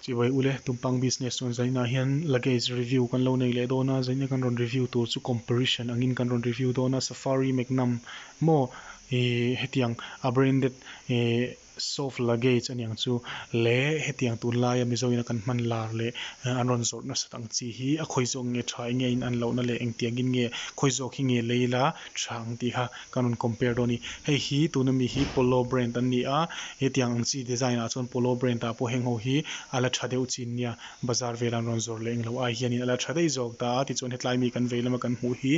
Chibai ule Tumpang business chuan zainah hian luggage review kan lo nei leh dawn a, zaina kan rawn review tur chu comparison angin kan rawn review dawn a, Safari Magnum maw ih hetiang a branded ih soft luggage aniang chu leh hetiang tunlaia Mizo ina kan hman lar leh an rawn zawrh nasat ang chi hi a khawi zawk nge tha enge a in an lohna leh engtiangin nge khawi zawk hi nge lei ila tha ang tih kha kan rawn compare dawn a ni. Hei hi tuna mi hi Polo brand an ni a, hetiang ang chi design ah chuan Polo brand ah pawh heng ho hi a la tha deuh chin nia, bazar velah an rawn zawrh leh englo ai hianin a la tha daih zawk ta a, tichuan hetlai mi kan vei lama kan hmuh hi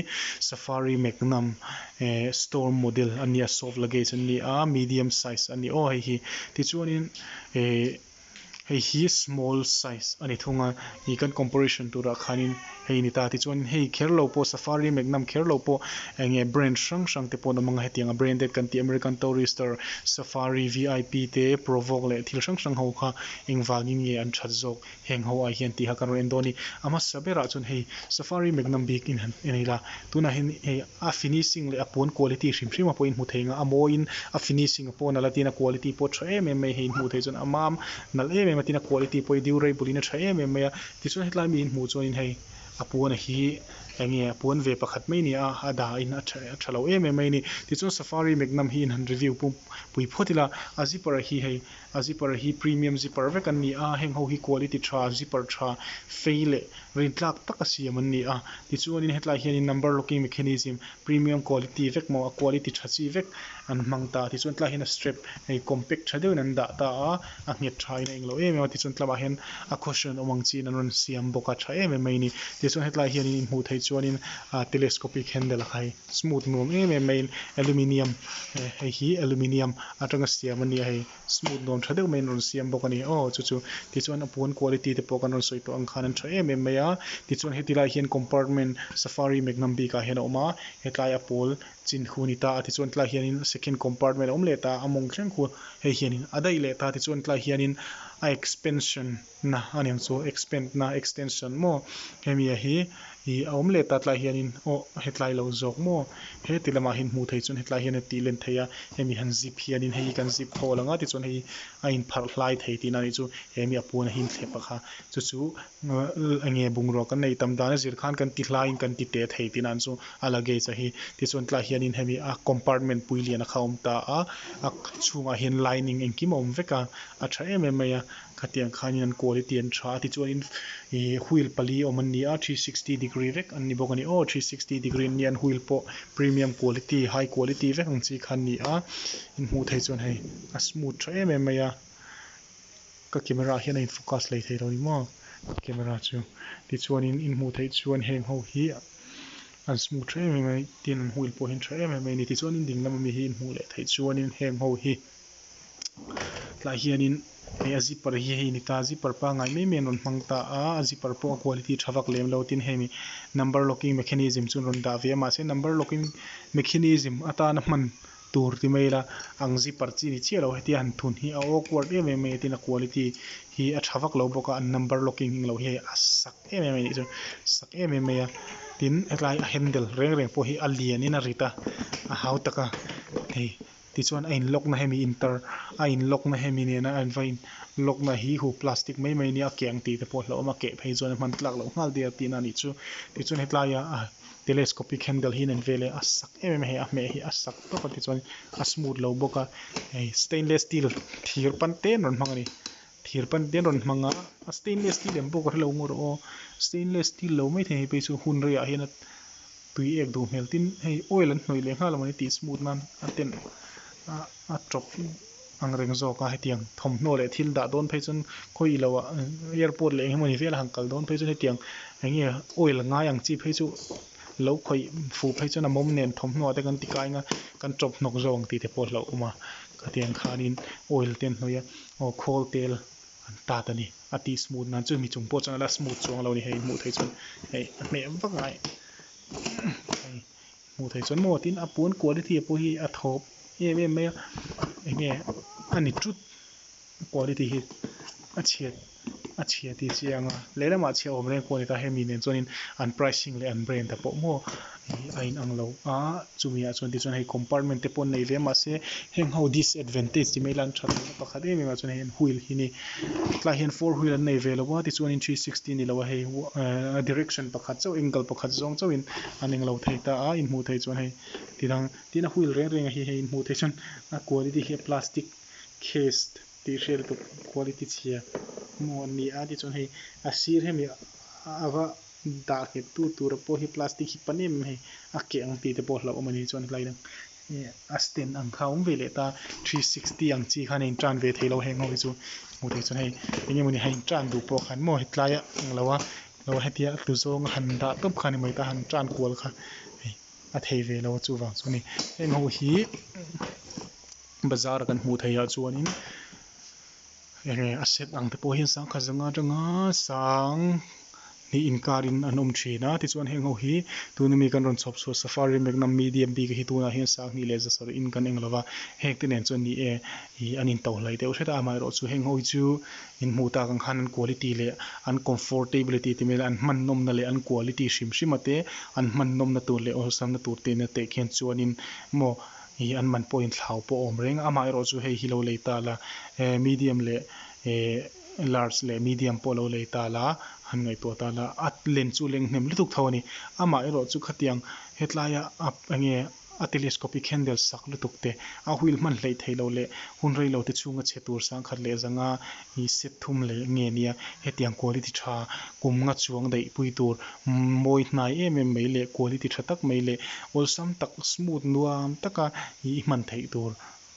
Safari Magnum eh store model a nia soft luggage an ni a, medium size a ni aw hei hi tichuanin eh. Hei hi small size a ni thung a, ih kan comparison turah khanin hei a ni ta. Tichuanin hei kher lo pawh Safari Magnum kher lo pawh eng nge brand hrang hrang te pawh an awm ang a, hetiang a branded kan tih American Tourister, Safari, vip te, Provogue leh thil hrang hrang ho kha engvangin nge an that zawk heng ho ai hian tih kha kan rawn en dawn a ni. A hmasa berah chuan hei Safari Magnum bik in han en ila, tunah hian hei a finishing leh a puan quality hrim hrim a pawh in hmu thei ang a, a mawiin a finishing a pawh nalh a tin a quality pawh tha em em mai hei in hmuh theih chuan a mam nalh em em a tin a quality pawh hi durable in a tha em em mai a, tichuan hetlai mi in hmuh chuanin hei a puan a hi eng nge a puan ve pakhat mai a ni a, a dah in a tha a tha lo em em mai a ni, tichuan safari magnum hi in han review pum pui phawt ila a zipper hi hei a zipper hi premium zipper vek an ni a, heng ho hi quality tha zipper tha fei leh Rin tlak taka siam an ni a, tichuanin hetlai hianin number locking mechanism premium quality vek maw a quality tha chi vek an hmang ta a, tichuan tlaiah hian a strap hei compact tha deuhin an dah ta a, a nghet thain a englo em em a, tichuan tlangah hian a cushion awm ang chiin an rawn siam bawk a, tha em em mai a ni. Tichuan hetlai hianin in hmuh theih chuanin ah telescopic handle a kha hei smooth nuam em em maiin aluminium hei hi aluminium atanga siam a ni a hei. Smooth nuam tha deuh maiin rawn siam bawk a ni. Aw chu chu tichuan a puan quality te pawh kan rawn sawi tawh ang khan an tha em em mai a. Tichuan heti lai hian compartment safari magnum bikah hian a awm a, hetlai a pawl chin khu a ni ta a. Tichuan tlai hianin second compartment a awm leh ta a, a mawng thleng khu hei hianin a daih leh ta. Tichuan tlai hianin a expansion na a niang chu expand na extension maw hemi a hi ih a awm leh ta tlai hianin aw hetlai lo zawk maw heti lamah hian hmuh theih chuan hetlai hian a tih len theih a hemi han zip hianin hei hi kan zip thawl ang a tichuan hei a inpharh hlai thei tihna a nih chu hemi a puan a him thlep a kha chu chu enge bungrua kan nei tam dan a zir khan kan ti hlaiin kan ti teh thei tihna an chu a luggage a hi tichuan tlai hianin hemi a compartment pui lian a kha a awm ta a a chhungah hian lining engkim a awm vek a a tha em em mai a. Khatiang khanin an quality an tha a tichuanin ih wheel pali awm an ni a 360 degree vek an ni bawk a ni aw 360 degree an nia an wheel pawh premium quality high quality vek ang chi kha an ni a in hmuh theih chuan hei a smooth tha em em mai a ka camera ah hian a in focus lei thei lo ni maw ka camera chu tichuanin in hmuh theih chuan heng ho hi an smooth tha em em mai tin an wheel pawh hi an tha em em mai a ni tichuanin ding lama mi hi in hmuh leh theih chuanin heng ho hi. Tlai hianin hei a zipper hi hei a ni ta zipper pangngai mai mai an rawn hmang ta a a zipper pawh a quality tha vak lem lo tin hemi number locking mechanism chu an rawn dah ve a mahse number locking mechanism atana hman tur ti mai ila ang zipper chi ni chiah lo hetia han thun hi a awkward em em mai a tin a quality hi a tha vak lo bawk a an number locking englo hi hei a sak em em a nih chu sak em em mai a tin hetlai a handle reng reng pawh hi a lianin a rit a a hau tak a hei. Tichuan a in lock na hemi inter a in lock na hemi nena a va in lock na hi hu plastic mai mai ania a keh ang tih te pawh a hlauhawm a keh phei chuan a hman tlak loh nghal der tihna a nih chu. Tichuan hetlai a telescopic handle hi a nen vel e a sak em em a hei a hmeh hi a sak tawp a tichuan a smooth lo bawk a hei stainless steel thir pan te an rawn hmang a ni. Thir pan te an rawn hmang a a stainless steel em pawh ka hrelo ngawt aw stainless steel lo maithei hei phei chu hun reiah hian a Tui ek duh hmel tin hei oil an hnawih leh nghal amawni tih smooth nan a ten a a tawp ang reng zawk a hetiang thawmhnaw leh thil dah dawn phei chuan khawi ilo ah airport leh eng emawni vel a han kal dawn phei chuan hetiang eng nge oil ngai ang chi phei chu lo khawih fuh phei chuan a mawm nen thawmhnaw ah te kan ti kai ang a kan tawp hnawk zawk ang tih te pawh a hlauhawm a khatiang khanin oil te an hnawih a aw khawl tel an tat a ni. A tih smooth nan chu mi chung pawh chuan a la smooth chuang lo a ni hei hmuh theih chuan hei a hmeh vak ngai hei hmuh theih chuan maw tin a puan quality pawh hi a thawp em em mai a eng nge a ni tut quality hi a chhiat a chhia tih chiang a lehlamah chhia awm reng pawh a ni ta hemi nen chuanin an pricing leh an brand te pawh maw ih a inang lo a chumi ah chuan tichuan hei compartment te pawh an nei ve a mahse heng ho disadvantage ti mai ila an that lohna pakhat em em ah chuan hei an wheel hi ni tlaiah hian four wheel an nei ve lo a tichuanin 360 a ni lo a hei ahh direction pakhat chauh angle pakhat zawng chauhin an englo thei ta a inhmuh theih chuan hei tidang tin a wheel reng reng a hi hei inhmuh theih chuan a quality hi a plastic case tih hriat lutuk quality chhia maw an ni a tichuan hei a sir hemi ava dah nghet tu tura pawh hi plastic hi pan em em hei a keh ang tih te pawh hlauhawm a ni chuan helai dang ih a stand ang kha a awm ve leh ta 360 ang chi khan a in tan ve thei lo heng ho hi chu hmuh theih chuan hei eng emawni han in tan duh pawh khan maw hetlai a ang lo a lo hetia a tlu zawng a han dah tawp kha a ni mai ta han tan kual kha hei a thei ve lo a chuvang chu a ni heng ho hi bazar a kan hmuh theih ah chuanin enge a set ang te pawh hian sangkhat zanga atanga sang hnih inkarin an awm thin a tichuan heng ho hi tuna mi kan rawn chhawp chhuah safari magnum medium bik hi tunah hian sanghnih leh zasarih in kan eng lova heng te nen chuan ni e ih an intoh hlai deuh hret a amaherawh chu heng ho hi chu in hmuh tak ang khan an quality leh an comfortability ti mai ila an hman nawmna leh an quality hrim hrim a te an hman nawmna tur leh awlsamna tur te ina teh khian chuanin maw Ih an man pawhin thlau pawh a awm reng a, amaherawh chu hei hi lo lei ta la, eh medium leh eh large leh medium pawh lo lei ta la, han ngaihtuah ta la, a len chu leng hnem lutuk tho a ni. Amaherawh chu khatiang hetlaia a enge a telescopic handle sak lutuk te, a wheel hman hleih theih loh leh hun rei lo te chhunga chhe tur sangkhat leh zanga ih set thum leh nge nia hetiang quality tha kum nga chuang daih pui tur mawi hnai em em mai leh quality tha tak mai leh awlsam tak smooth nuam taka ih hman theih tur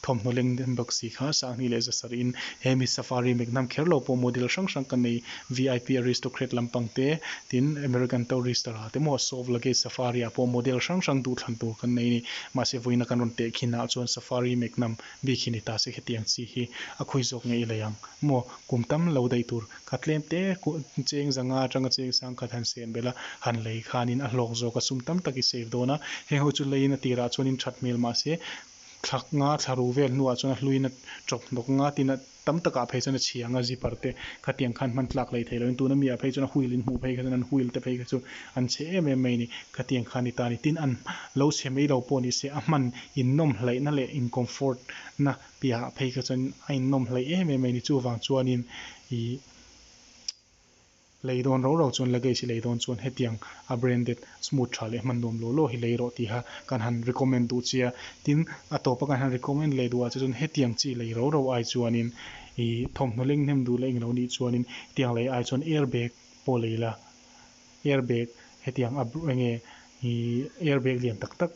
thawmhnaw leng den bawk si kha sanghnih leh zasarih in he mi safari magnum kher lo pawh model hrang hrang kan nei vip aristocrat lampang te tin american tourister ah te maw soft luggage safari ah pawh model hrang hrang duhthlan tur kan nei a ni mahse vawiina kan rawn teh khin ah chuan safari magnum Bik hi ni ta se hetiang chi hi a khawi zawk ngei lei ang maw? Kum tam lo daih tur kha tlem te cheng zanga atanga cheng sang khat han sen belh a, han lei khanin a hlawk zawk a, sum tam tak i save dawn a, heng ho chu leiin a tirah chuanin that hmel mah se thla nga thla ru vel hnuah chuan a hluin a chawp hnawk nga tin a tam takah phei chuan a chhia ang a zipper te khatiang khan hman tlak lei thei loin tuna mi ah phei chuan a wheel in hmuh phei kha chuan an wheel te phei kha chu an chhe em em mai a ni khatiang kha a ni ta a ni tin an lo chhe mai lo pawh ni se a hman innawm hlaihna leh in comfort na piahah phei kha chuan a innawm hlaih em em mai a ni chuvang chuanin ih Lei dawn ro ro chuan luggage hi lei dawn chuan hetiang a branded smooth tha leh hman nuam law law hi lei rawh tiha kan han recommend duh che a. Tin, a tawpa kan han recommend leh duh ah che chuan hetiang chi lei ro ro ai chuanin ih thawmhnaw leng hnem duh leh englo nih chuanin hetiang lei ai chuan air bag pawh lei la. Air bag hetiang a enge ih air bag lian tak tak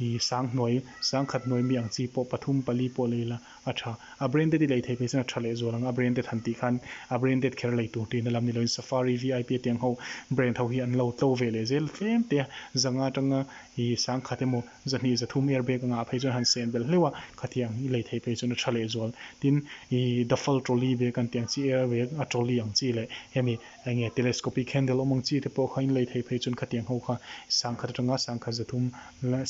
ih sang hnuai sang khat hnuai mi ang chi pawh pathum pali pawh lei la. A tha. A branded i lei thei phei chuan a tha leh zual ang. A branded han tih khan a branded kher lei tur tihna lam ni loin Safari VIP a tiang ho brand ho hi an lo tlo ve leh zel tlem te a. Zanga atanga i sangkhat emaw zahnih zathum airbag anga ah phei chuan han sen belh hleuh a, khatiang i lei thei phei chuan a tha leh zual. Tin, i duffel trolley bag an tih ang chi airbag a trolley ang chi leh hemi Enge telescopic handle awm ang chi te pawh kha in lei thei phei chuan khatiang ho kha sangkhat atanga sangkhat zathum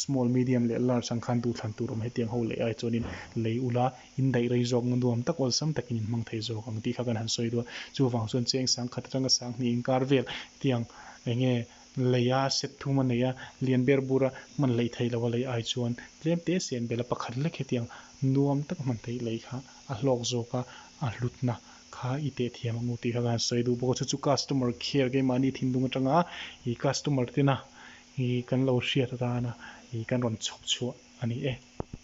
small, medium leh large ang khan duhthlan tur awm hetiang ho leh ai chuanin lei ula in daih rei zawk nuam tak awlsam takin in hmang thei zawk ang tih kha kan han sawi duh a. Chuvang chuan cheng sangkhat atanga sanghnih inkar vel hetiang enge leia set thum a nei a, lian ber bura hman lei thei lo a lei ai chuan tlem te sen bela pakhat lek hetiang nuam taka hman theih lei kha a hlawk zawk a, a hlutna kha i teh thiam ang u tih kha ka han sawi duh bawk a, chu chu customer care keimahni thinlung atanga ih customer tena ih kan lo hriat atana ih kan rawn chhawp chhuah a ni e.